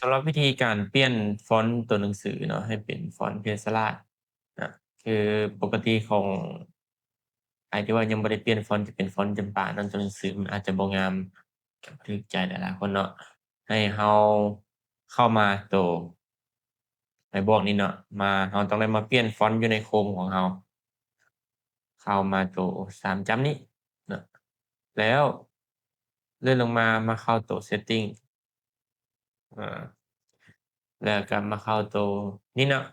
ສຳລັບວິທີການປ່ຽນຟອນຕົວໜັງສືເນາະ ໃຫ້ເປັນຟອນເພຈສະລາດນະ ຄືປົກກະຕິຂອງໃຜທີ່ວ່າຍັງບໍ່ໄດ້ປ່ຽນຟອນ ຈະເປັນຟອນຈຳປານັ້ນ ຕົວໜັງສືມັນອາດຈະບໍ່ງາມ ຖືກໃຈຫຼາຍໆຄົນເນາະ ໃຫ້ເຮົາເຂົ້າມາໂຕ ໃນບອກນີ້ເນາະ ມາ ເຮົາຕ້ອງໄດ້ມາປ່ຽນຟອນຢູ່ໃນໂຄຣມຂອງເຮົາ ເຂົ້າມາໂຕສາມຈ້ຳນີ້ເນາະ ແລ້ວເລື່ອນລົງມາ ມາເຂົ້າໂຕ setting ອາ ແລ້ວກໍມາເຂົ້າໂຕນີ້ເນາະ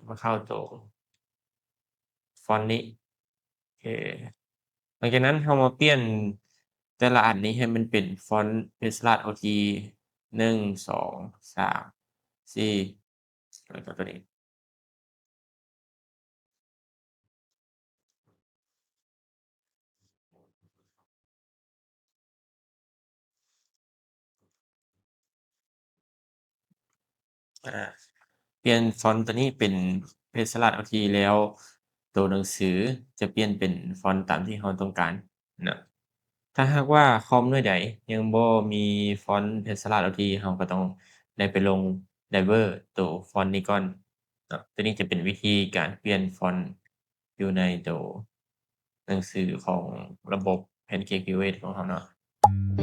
ມາເຂົ້າໂຕຟອນນີ້ ໂອເຄ ຫຼັງຈາກນັ້ນເຮົາມາປ່ຽນແຕ່ລະອັນນີ້ໃຫ້ມັນເປັນຟອນເພຈສະລາດໂອທີ ໜຶ່ງ ສອງ ສາມ ສີ່ ແລ້ວກໍຕົວນີ້ ອາ ປ່ຽນຟອນຕົວນີ້ເປັນເພຈສະລາດໂອທີແລ້ວ ໂຕໜັງສືຈະປ່ຽນເປັນຟອນຕາມທີ່ເຮົາຕ້ອງການເນາະ. ຖ້າຫາກວ່າຄອມໜ່ວຍໃດຍັງບໍ່ມີຟອນເພຈສະລາດໂອທີ ເຮົາກໍຕ້ອງໄດ້ໄປລົງໄດເວີໂຕຟອນນີ້ກ່ອນເນາະ. ຕົວນີ້ຈະເປັນວິທີການປ່ຽນຟອນຢູ່ໃນໂຕໜັງສືຂອງລະບົບ Pancake Create ຂອງເຮົາເນາະ.